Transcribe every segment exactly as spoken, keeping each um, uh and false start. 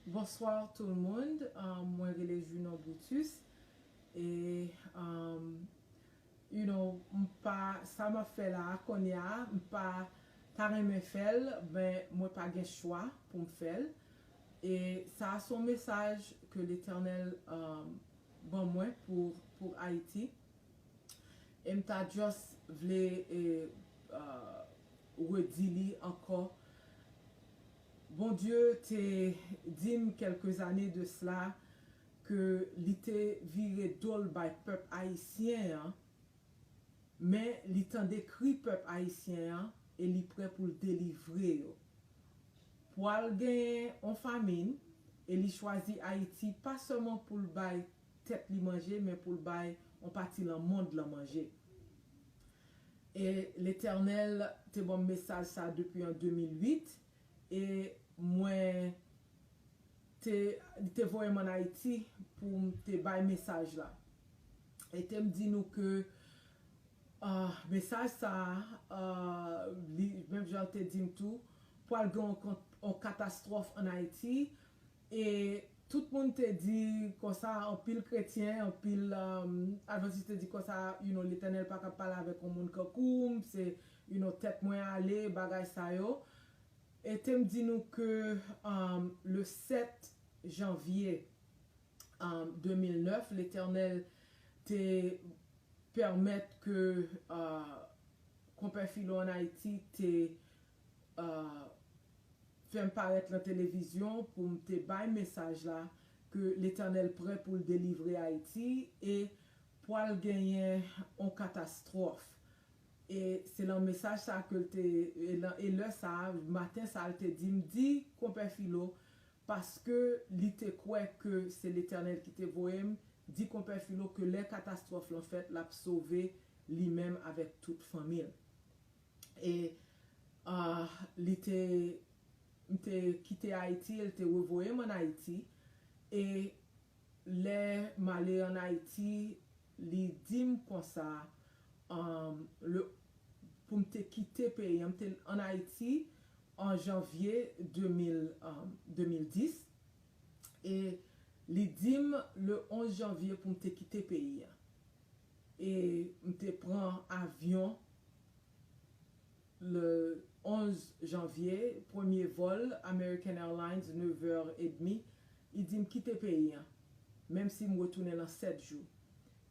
Bonsoir tout le monde. Um, mwen rele Junon Brutus. E, um, you know, m pa, sa m ap fè la a, kounye a, m pa ta renmen fè l, men mwen pa gen chwa pou m fè l. E sa a se yon mesaj ke Letènèl, um, ban mwen pou, pou Ayiti. E m ta just vle, e, uh, redi li ankò. Bondye te di m kèlke zane de sela ke li te vire do l bay pèp ayisyen an, men li tande kri pèp ayisyen an e li prè pou l delivre yo. Pwal genyen yon famin e li chwazi Ayiti pa sèlman pou l bay tèt li manje, men pou l bay yon pati nan mond lan manje. E Letènèl te ban m mesaj sa depi an de mil uit, e mwen te, li te voye m ann Ayiti pou m te bay mesaj la. E te m di nou ke, ah, mesaj sa a, ah, li, menm jan l te di m tou, pwal gen yon, yon katastwòf ann Ayiti. E tout moun te di konsa, anpil kretyen, anpil, um, advantis te di konsa, you know, Letènèl pa ka pale avèk yon moun kankou m, se, you know, tèt mwen ale, bagay sa yo. E te m di nou ke, um, le sèt janvye, um, de mil nèf, Letènèl te pèmèt ke, uh, Konpè Filo ann Ayiti te, uh, fè m parèt nan televizyon pou m te bay mesaj la ke Letènèl prè pou l delivre Ayiti e pwal genyen yon katastwòf. E se lan mesaj sa ke l te, e lan, e lè sa a, maten sa a, l te di m, di Konpè Filo, paske li te kwè ke se Letènèl ki te voye m, di Konpè Filo ke lè katastwòf lan fèt, l ap sove li menm avèk tout fanmi l. E, ah, li te, m te kite Ayiti, e l te revoye m ann Ayiti. E lè m ale ann Ayiti, li di m konsa, um, le, pou m te kite peyi an, m te ann Ayiti an janvye de mil, um, de mil dis. E li di m le onz janvye pou m te kite peyi an. E m te pran avyon le onz janvye, premye vòl American Airlines, nèf è edmi, li di m kite peyi an, menm si m retounen nan sèt jou.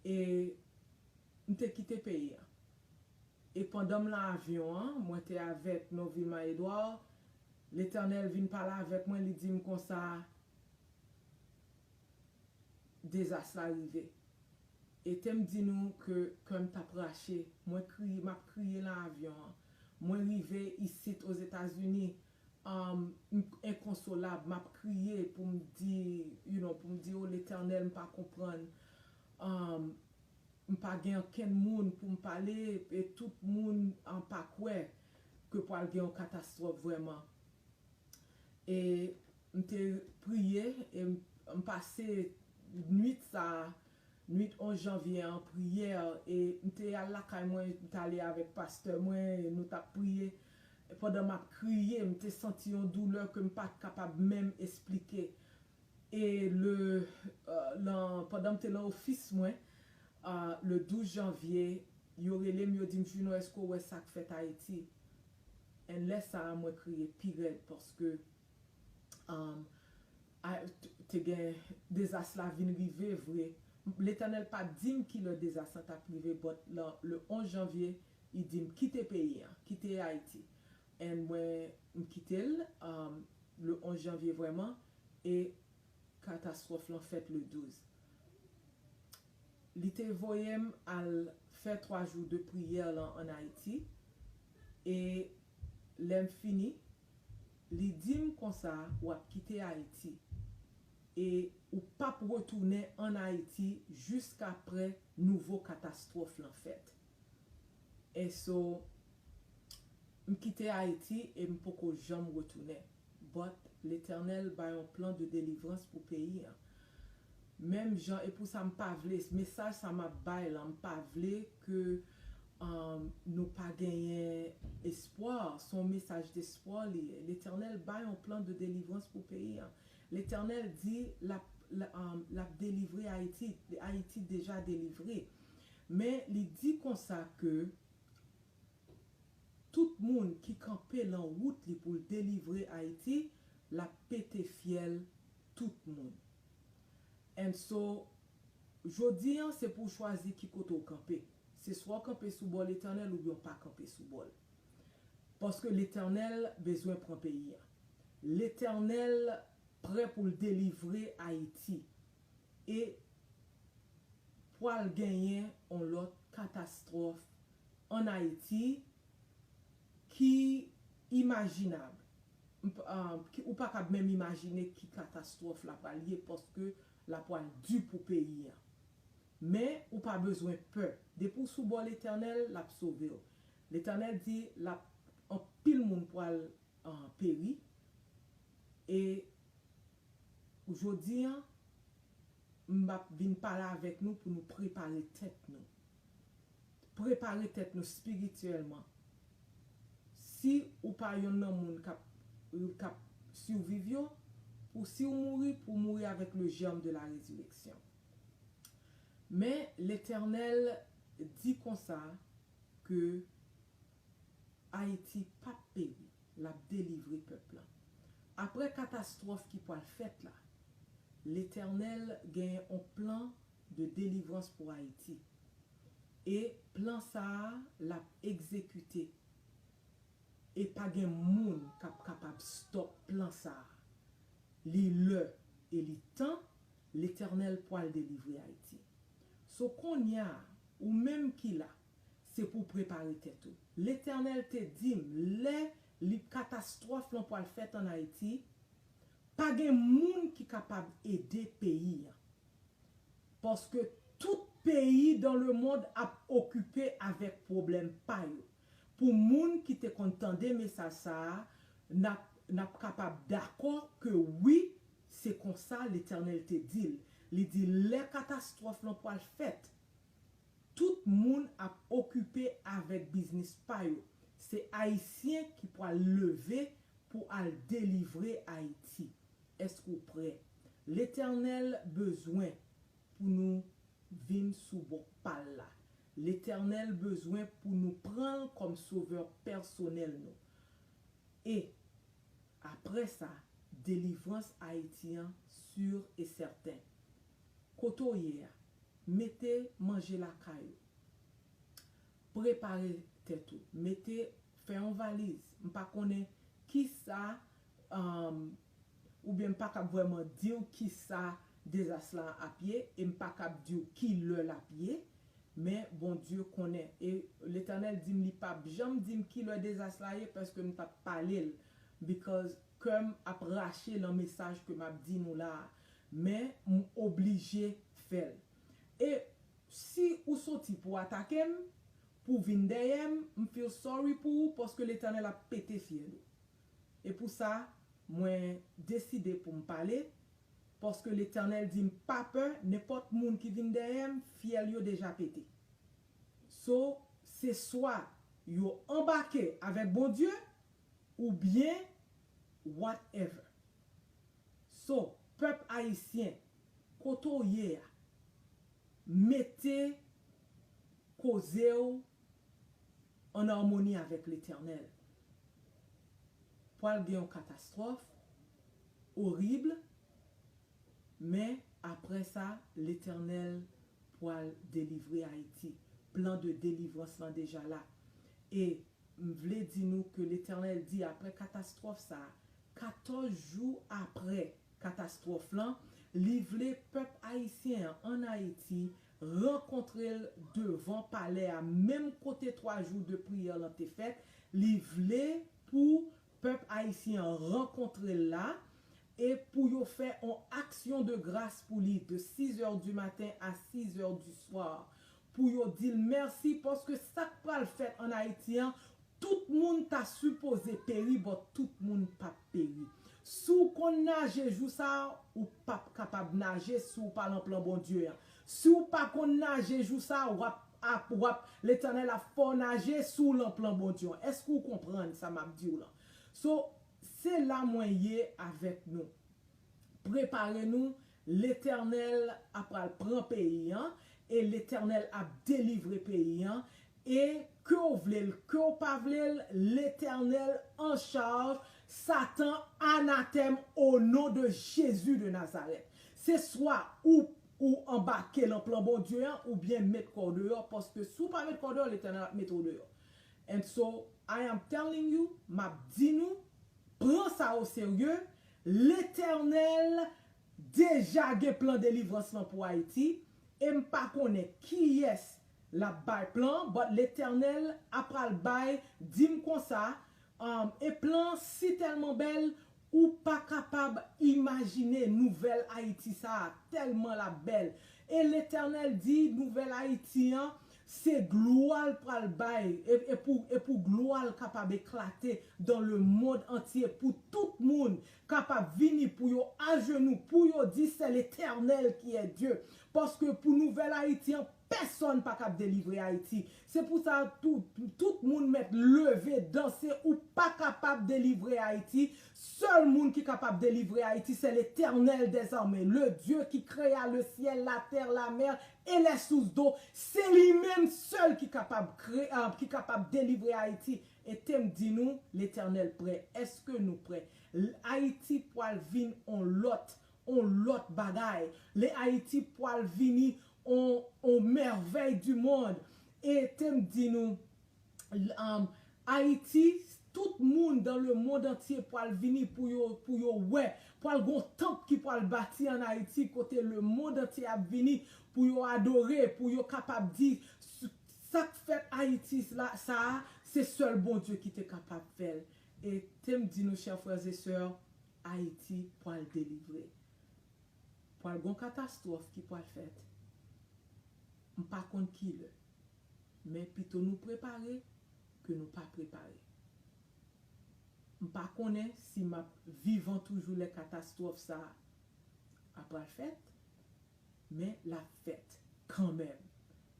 E m te kite peyi an. E pandan m lan avyon an, mwen te avèk Novilma Edouard, Letènèl vin pale avèk mwen, li di m konsa, dezas la rive. E te m di nou ke kè m t ap rache. Mwen kriye, m ap kriye lan avyon an. Mwen rive isit Ozetazini, um, m enkonsolab, m ap kriye pou m di, you know, pou m di, o Letènèl, m pa konprann. Um, m pa gen okenn moun pou m pale, e tout moun, um, pa kwè ke pwal gen yon katastwòf vrèman. E m te priye, e m, m pase nwit sa a, nwit onz janvye an, priyè, e m te al lakay mwen, m t ale avèk pastè mwen, e nou t ap priye. E pandan m ap kriye, m te santi yon doulè ke m pa t kapab menm esplike. E le, euh, lan, pandan m te lan ofis mwen, euh, le douz janvye, yo rele m, yo di m, Junon, èske w wè sa k fèt Ayiti? And lè sa a, mwen kriye pi rèd paske, um, a, t-, te gen dezas la vin rive vre. Letènèl pa di m ki lè dezas la t ap rive, but le, le onz janvye, li di m kite peyi an, kite Ayiti. And mwen, m kite l, um, le onz janvye vrèman, e katastwòf lan fèt le douz. Li te voye m al fè twa jou de priyè lan ann Ayiti, e lè m fini, li di m konsa, w ap kite Ayiti, e ou p ap retounen ann Ayiti jiskaprè nouvo katastwòf lan fèt. And so, m kite Ayiti e m poko janm retounen. But Letènèl bay yon plan de delivrans pou peyi an. Menm jan, e pou sa m pa vle, mesaj sa m ap bay la, m pa vle ke, Um, nou pa genyen espwa, se yon mesaj despwa li ye. Letènèl bay yon plan de delivrans pou peyi a. Letènèl di l ap, l, um, l ap delivre Ayiti. Ayiti deja delivre. Men li di konsa ke tout moun ki kanpe lan wout li pou l delivre Ayiti, l ap pete fyèl tout moun. And so, jodi an, se pou w chwazi ki kote w kanpe. Se swa w kanpe sou bò Letènèl oubyen w pa kanpe sou bò l. Paske Letènèl bezwen pran peyi a. Letènèl prè pou l delivre Ayiti. E pwal genyen yon lòt katastwòf ann Ayiti ki imajinab. M p-, ah, ki, ou pa kab menm imajine ki katastwòf la pral ye, paske la pral di pou peyi an. Men ou pa bezwen pè. Depi w sou bò Letènèl, l ap sove w. Letènèl di l ap, anpil moun pral, ah, peri. E jodi an, m ap vin pale avèk nou pou nou prepare tèt nou. Prepare tèt nou espirityèlman. Si ou pa yonn nan moun k ap, k ap siviv yo, pou si w mouri, pou w mouri avèk le germe de la résurrection. Men Letènèl di konsa ke Ayiti p ap peri, l ap delivre pèp la. Apre katastwòf ki pral fèt la, Letènèl gen yon plan de delivrans pou Ayiti. E plan sa a, l ap egzekite. E pa gen moun k ap kapab stòp plan sa a. Li lè e li tan, Letènèl pral delivre Ayiti. So, kounye a, ou menm ki la, se pou w prepare tèt ou. Letènèl te di m, lè li katastwòf lan pral fèt ann Ayiti, pa gen moun ki kapab ede peyi an. Paske tout peyi dans le monde ap okipe avèk pwoblèm pa yo. Pou moun ki te konn tande mesaj sa a, n ap, n ap kapab dakò ke wi, se konsa Letènèl te di l. Li di, lè katastwòf lan pral fèt, tout moun ap okipe avèk biznis pa yo. Se Ayisyen ki pral leve pou al delivre Ayiti. Èske w prè? Letènèl bezwen pou nou vin sou bò pa l la. Letènèl bezwen pou nou pran l kòm sovè pèsonèl nou. E apre sa, delivrans Ayiti an, si e sèten. Kote w ye a, mete manje lakay ou. Prepare tèt ou. Mete, fè yon valiz. M pa konnen kisa, um, oubyen m pa kab vrèman di w kisa dezas la ap ye, e m pa kab di w ki lè l ap ye, men Bondye konnen. E Letènèl di m li p ap janm di m ki lè dezas la ye, paske m t ap pale l, because kè m ap rache lan mesaj ke m ap di nou la a. Men m oblije fè l. E si ou soti pou atake m, pou vin dèyè m, m feel sorry pou ou, paske Letènèl ap pete fyèl ou. E pou sa, mwen deside pou m pale, paske Letènèl di m pa pè, nenpòt moun ki vin dèyè m, fyèl yo deja pete. So, se swa yo anbake avèk Bondye, oubyen whatever. So, pèp ayisyen, kote w ye a, mete koze w an amoni avèk Letènèl. Pwal gen yon katastwòf orib, men apre sa, Letènèl pwal delivre Ayiti. Plan de delivrans lan deja la. E m vle di nou ke Letènèl di apre katastwòf sa a, katòz jou apre katastwòf lan, li vle pèp ayisyen an ann Ayiti rankontre l devan palè a, menm kote twa jou de priyè lan te fèt. Li vle pou pèp ayisyen an rankontre l la, e pou yo fè yon aksyon de gras pou li de six heures du matin à six heures du soir, pou yo di l mèsi, paske sa k pral fèt ann Ayiti an, tout moun ta sipoze peri, but tout moun p ap peri. Si w konn naje jou sa a, ou p ap kapab naje si w pa lan plan Bondye an. Si w pa konn naje jou sa a, w ap ap, w ap, Letènèl ap fè w naje si w lan plan Bondye an. Èske w konprann sa m ap di w lan? So, se la mwen ye avèk nou. Prepare nou, Letènèl ap pral pran peyi an, e Letènèl ap delivre peyi an, e ke w vle l, ke w pa vle l, Letènèl an chaj, Satan anatèm o non de Jezi de Nazarèt. Se swa ou, ou anbake lan plan Bondye an, oubyen met kò w deyò, paske si w pa met kò w deyò, Letènèl ap mete w deyò. And so, I am telling you, m ap di nou, pran sa o serye, Letènèl deja gen plan delivrans lan pou Ayiti, e m pa konnen kiyès l ap bay plan, but Letènèl ap pral bay, di m konsa, um, e plan si tèlman bèl, ou pa kapab imajine nouvèl Ayiti sa a, tèlman l ap bèl. E Letènèl di, nouvèl Ayiti an, se glwa l pral bay, e, e pou, e pou glwa l kapab eklate dans le monde entier, pou tout moun kapab vini, pou yo ajenou, pou yo di, c'est l'Éternel qui est Dieu. Paske pou nouvèl Ayiti an, pèsonn pa kab delivre Ayiti. Se pou sa, tout, tout moun mèt leve, danse, ou pa kapab delivre Ayiti. Sèl moun ki kapab delivre Ayiti, c'est l'Éternel des armées, le Dieu qui créa le ciel, la terre, la mer et les sources d'eau. Se li menm sèl ki kapab kre-, ah, ki kapab delivre Ayiti. E te m di nou, Letènèl prè. Èske nou prè? L-, Ayiti pral vin on lòt, on lòt bagay. Le Ayiti pral vini on, on merveille du monde. E te m di nou, l-, um, Ayiti, tout moun dans le monde entier pral vini pou yo, pou yo wè. Pral gon tanp ki pral bati an Ayiti, kote le monde entier ap vini pou yo adore, pou yo kapab di, s-, sa k fèt Ayiti la, sa a, se sèl Bondye ki te kapab fè l. E te m di nou, chè frè e sè, Ayiti pral delivre. Pral gon katastwòf ki pral fèt. M pa konn ki lè. Men pito nou prepare ke nou pa prepare. M pa konnen si m ap vivan toujou lè katastwòf sa a pral fèt, men l ap fèt kanmenm.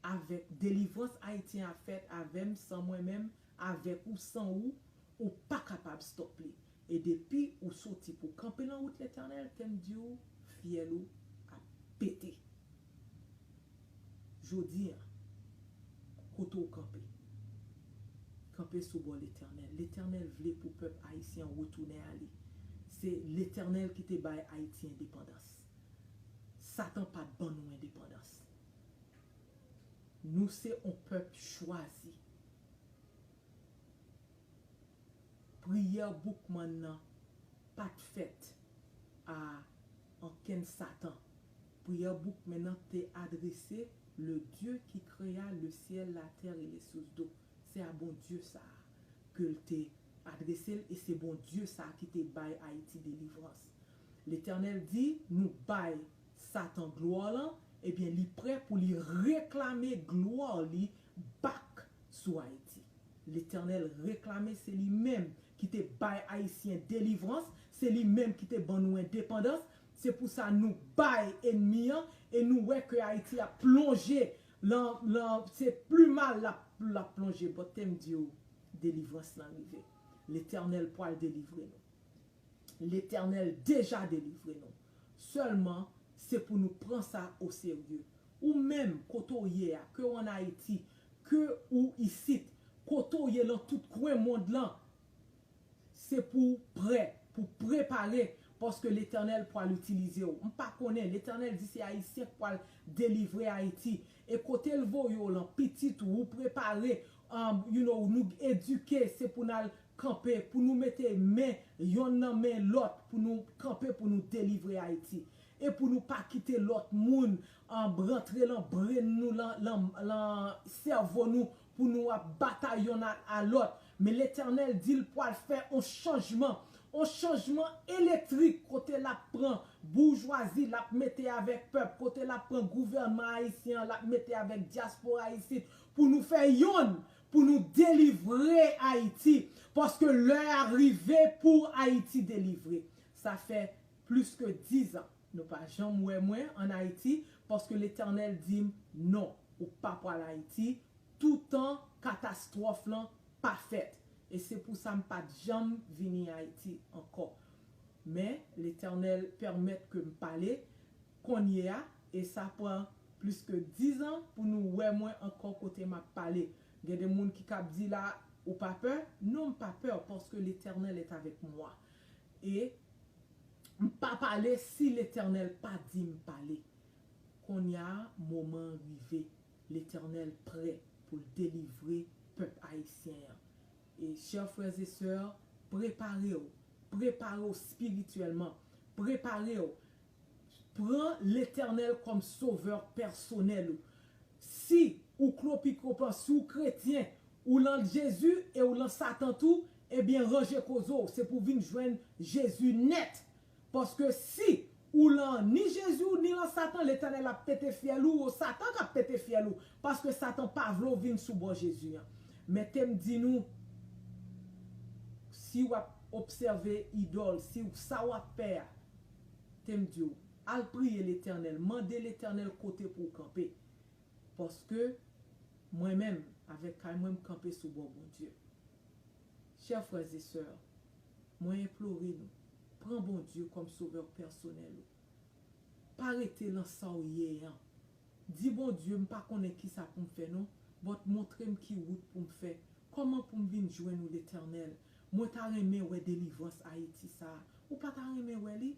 Avèk delivrans Ayiti an ap fèt avè m, san mwen menm, avèk ou, san ou, ou pa kapab stòp li. E depi ou soti pou kanpe lan wout Letènèl, te m di w, fyèl ou ap pete. Jodi a, kote w kanpe? Kanpe sou bò Letènèl. Letènèl vle pou pèp ayisyen an retounen a li. Se Letènèl ki te bay Ayiti endepandans. Satan pa t ban nou endepandans. Nou se on pèp chwazi. Priyè Boukman nan pa t fèt a ankenn Satan. Priyè Boukman nan te adrese le Dieu qui créa le ciel, la terre et les sources d'eau. Se a Bondye sa a ke l te adrese l, e se Bondye sa a ki te bay Ayiti delivrans. Letènèl di, nou bay Satan glwa lan, ebyen, li prè pou li reklame glwa li back sou Ayiti. Letènèl reklame, se li menm ki te bay Ayisyen delivrans, se li menm ki te ban nou endepandans. Se pou sa nou bay enmi an, e nou wè ke Ayiti ap plonje lan, lan, se pli mal l ap, l ap plonje. But te m di w, delivrans lan rive. Letènèl pral delivre nou. Letènèl deja delivre nou. Sèlman, se pou nou pran sa o serye. Ou menm, kote w ye a, ke w ann Ayiti, ke ou isit, kote w ye lan tout kwen mond lan, se pou w prè, pou w prepare, paske Letènèl pral itilize w. M pa konnen, Letènèl di se Ayisyen k pral delivre Ayiti. E kote l voye w lan, pitit ou, ou prepare, um, you know, nou edike, se pou n al kanpe, pou nou mete men yonn nan men lòt, pou nou kanpe, pou nou delivre Ayiti. E pou nou pa kite lòt moun, um, rantre lan brenn nou, lan, lan, lan sèvo nou, pou nou ap batay yonn a, a lòt. Men Letènèl di l pral fè on chanjman, on chanjman elektrik kote l ap pran boujwazi, l ap mete avèk pèp, kote l ap pran gouvènman ayisyen an, l ap mete avèk dyaspora isit, pou nou fè yonn, pou nou delivre Ayiti. Paske lè a rive pou Ayiti delivre. Sa fè plis ke diz an. Nou pa janm wè mwen ann Ayiti, paske Letènèl di m non. ou pa pral Ayiti, toutan katastwòf lan pa fèt. E se pou sa m pa t janm vini Ayiti ankò. Men, Letènèl pèmèt ke m pale kounye a, e sa pran plis ke diz an pou nou wè mwen ankò kote m ap pale. Gen de moun ki kab di la, ou pa pè? Non, m pa pè, paske Letènèl est avec moi. E m pa pale si Letènèl pa di m pale. Kounye a, moman an rive. Letènèl prè pou l delivre pèp ayisyen an. E, chè frè e sè, prepare w. Prepare w espirityèlman. Prepare w. Pran Letènèl kòm sovè pèsonèl ou. Si ou klopikoplan, si ou kretyen, ou lan Jezi e ou lan Satan tou, ebyen, ranje koze w. Se pou w vin jwenn Jezi nèt. Paske si ou lan ni Jezi ou ni lan Satan, Letènèl ap pete fyèl ou, ou Satan k ap pete fyèl ou. Paske Satan pa vle w vin sou bò Jezi an. Men te m di nou, si w ap obsève idòl, si w, sa w ap fè a, te m di w, al priye Letènèl, mande Letènèl kote pou w kanpe. Paske mwen menm, avèk kay mwen, m kanpe sou bò Bondye. Chè frè e sè, mwen enplore nou, pran Bondye kòm sovè pèsonèl ou. Pa rete lan sa w ye an. Di Bondye, m pa konnen kisa pou m fè non, but montre m ki wout pou m fè. Kòman pou m vin jwenn ou, Letènèl? Mwen ta renmen wè delivrans Ayiti sa a. Ou pa ta renmen wè li?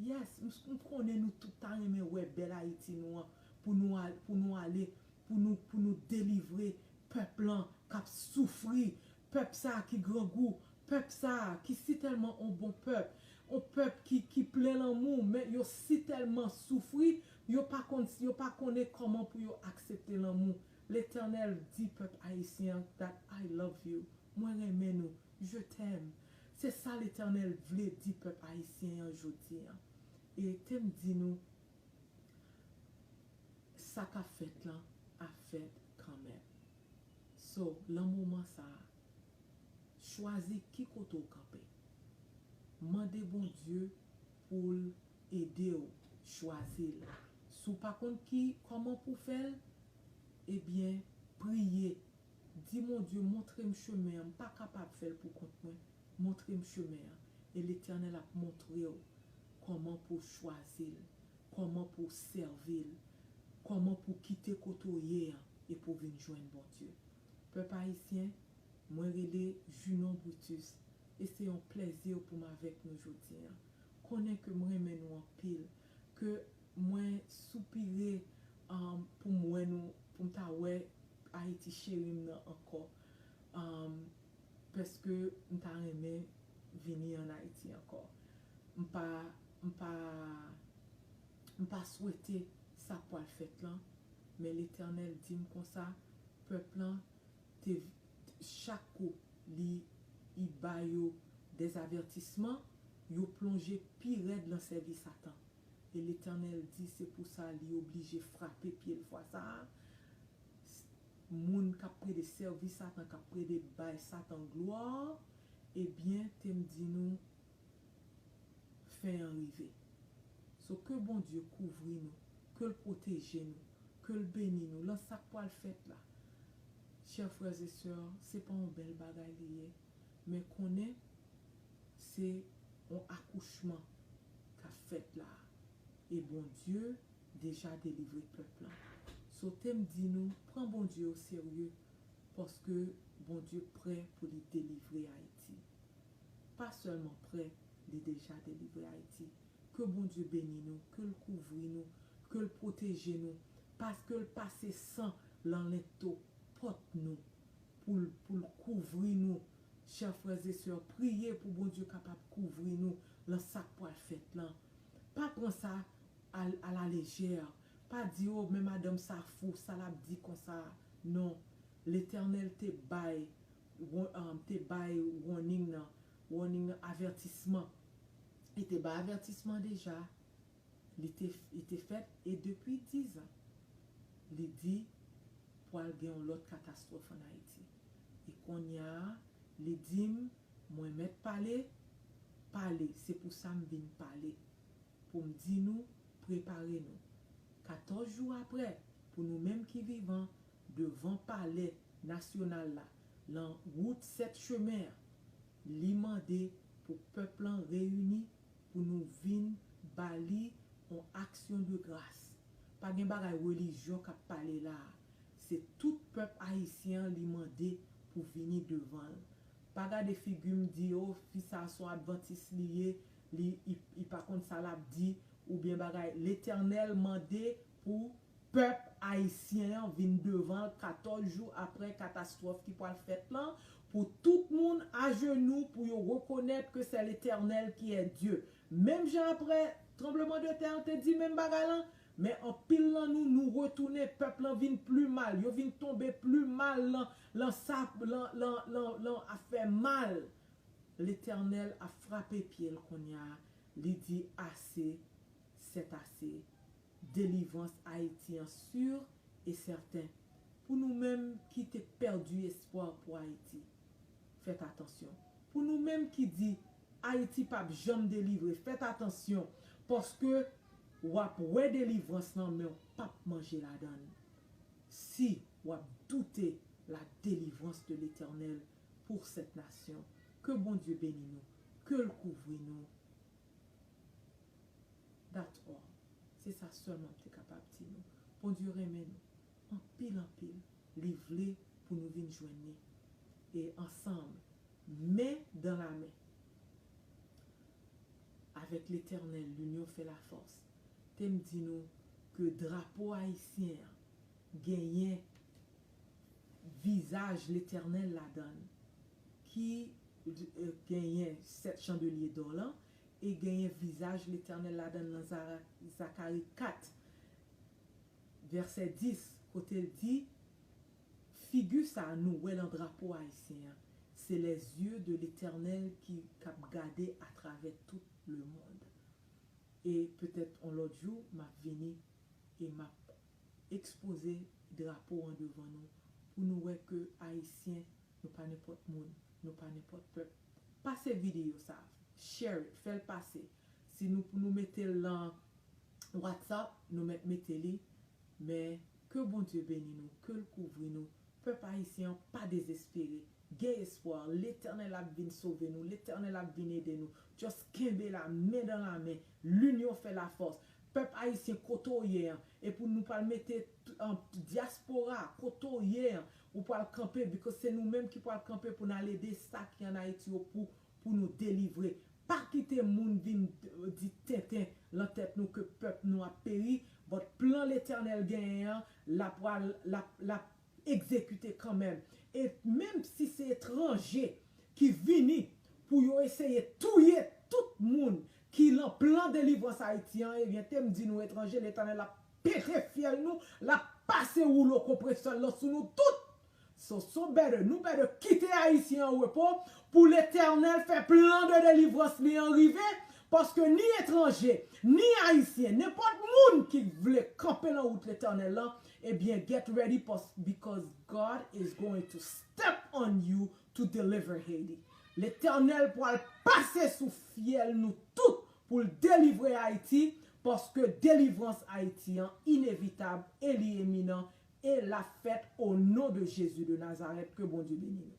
Yes, m, m konnen nou tout ta renmen wè bèl Ayiti nou an, pou nou al, pou nou ale, pou nou, pou nou delivre pèp lan k ap soufri, pèp sa a ki grangou, pèp sa a ki si tèlman on bon pèp, on pèp ki, ki plen lanmou, men yo si tèlman soufri, yo pa konn, yo pa konnen kòman pou yo aksepte lanmou. Letènèl di pèp ayisyen an that I love you. Mwen renmen nou. Je t'aime. Se sa Letènèl vle di pèp ayisyen an jodi an. E te m di nou, sa k ap fèt lan ap fèt kanmenm. So, lan moman sa a, chwazi ki kote w kanpe. Mande Bondye pou l ede w chwazi l. Si w pa konn ki, kòman pou w fè l, ebyen, priye. Di Bondye, montre m chemen an, m pa kapab fè l pou kont mwen. Montre m chemen an. E Letènèl ap montre w kòman pou w chwazi l, kòman pou w sèvi l, kòman pou w kite kote w ye an e pou w vin jwenn Bondye. Pèp ayisyen, mwen rele Junon Brutus, e se yon plèzi pou m avèk nou jodi an. Konnen ke m renmen nou anpil, ke mwen soupire, um, pou m wè nou, pou m ta wè Ayiti cheri m nan ankò. Um, paske m ta renmen vini ann Ayiti ankò. M pa, m pa, m pa swete sa k pral fèt lan, men Letènèl di m konsa, pèp lan te, chak kou li, li ba yo dèzavètisman, yo plonje pi rèd lan sèvi Satan. E Letènèl di se pou sa li oblije frape pye l fwa sa a. Moun k ap plede sèvi Satan, k ap plede bay Satan glwa, ebyen, te m di nou, fen an rive. So, ke Bondye kouvri nou, ke l pwoteje nou, ke l beni nou, lan sa k pral fèt la. Chè frè e sè, se pa yon bèl bagay li ye, men konnen se yon akouchman k ap fèt la. E Bondye deja delivre pèp lan. So, te m di nou, pran Bondye o serye, paske Bondye prè pou li delivre Ayiti. Pa sèlman prè, li deja delivre Ayiti. Ke Bondye beni nou, ke l kouvri nou, ke l pwoteje nou, paske l pase san lan lento pòt nou, pou l, pou l kouvri nou. Chè frè e sè, priye pou Bondye kapab kouvri nou lan sa k pral fèt lan. Pa pran sa a, a la lejè. Pa di, o, men madanm sa fou, sa l ap di konsa. Non. Letènèl te bay, wa-, um, te bay warning nan, warning nan, avètisman. Li te bay avètisman deja. Li te, li te fèt, e depi diz an, li di pral gen yon lòt katastwòf ann Ayiti. E kounye a, li di m, mwen mèt pale, pale, se pou sa m vin pale. Pou m di nou, prepare nou. Katòz jou apre, Pou nou menm ki vivan devan palè nasyonal la, lan wout sèt chemen an, li mande pou pèp lan reyini, pou nou vin ba li yon aksyon de gras. Pa gen bagay relijyon k ap pale la a. Se tout pèp ayisyen an li mande pou vini devan l. Pa gade figi m, di, o, fi sa a se yon advantis li ye, li, li, li pa konn sa l ap di, oubyen bagay. Letènèl mande pou pèp ayisyen an vin devan l katòz jou apre katastwòf ki pral fèt lan, pou tout moun ajenou, pou yo rekonèt ke c'est l'Éternel qui est Dieu. Menm jan apre tranbleman de tè an te di menm bagay lan, men anpil lan nou, nou retounen, pèp lan vin pli mal, yo vin tonbe pli mal lan, lan sa, lan, lan, lan, lan afè mal. Letènèl ap frape pye l kounye a, li di, ase, c'est assez. Delivrans Ayiti an sur e sèten. Pou nou menm ki te pèdi espwa pou Ayiti, fèt atansyon. Pou nou menm ki di Ayiti p ap janm delivre, fèt atansyon, paske w ap wè delivrans lan, men w p ap manje ladan l. Si w ap doute la délivrance de l'Éternel pour cette nation, ke Bondye beni nou, ke l kouvri nou. That's all. Se sa sèlman m te kapab di nou. Bondye renmen nou anpil, anpil. Li vle pou nou vin jwenn li. E ansanm, men dan la men, avec l'Éternel, l'union fait la force. Te m di nou ke drapo ayisyen an genyen vizaj Letènèl ladan l, ki, eh, genyen sèt chandelye dò lan, e genyen vizaj Letènèl ladan l nan Zara-, Zakari kat, vèsè dis, kote l di, figi sa a nou wè nan drapo ayisyen an, se les yeux de l'Éternel ki k ap gade atravè tout le monde. E petèt yon lòt jou, m ap vini e m ap ekspoze drapo an devan nou pou nou wè ke Ayisyen, nou pa nenpòt moun, nou pa nenpòt pèp. Pase videyo sa, share it, fè l pase. Si nou, pou nou mete l nan WhatsApp, nou mèt mete li, men ke Bondye beni nou, ke l kouvri nou. Pèp ayisyen an pa dezespere. Gen espwa. Letènèl ap vin sove nou. Letènèl ap vin ede nou. Just kenbe la, men dan la men. L'union fait la force. Pèp ayisyen, kote w ye an, epi nou pral mete t-, an, dyaspora, kote w ye an, ou pral kanpe, because se nou menm ki pral kanpe pou n al ede sa ki ann Ayiti yo pou, pou nou delivre. Pa kite moun vin di tenten lan tèt nou ke pèp nou ap peri, but plan Letènèl genyen an, l ap pral, l ap, l ap egzekite kanmenm. E menm si se etranje ki vini pou yo eseye touye tout moun ki lan plan delivrans Ayiti an, ebyen, te m di nou, etranje, Letènèl ap pete fyèl nou, l ap pase woulo konpresè l lan sou nou tout. So, so better, nou better kite Ayisyen an repo pou Letènèl fè plan de delivrans li an rive, paske ni etranje, ni Ayisyen, nenpòt moun ki vle kanpe lan wout Letènèl lan, ebyen, get ready, pas-, because God is going to step on you to deliver Haiti. Letènèl pral pase sou fyèl nou tout pou l delivre Ayiti, paske delivrans Ayiti an inevitab e li eminan, e l ap fèt o non de Jezi de Nazarèt. Ke Bondye beni nou.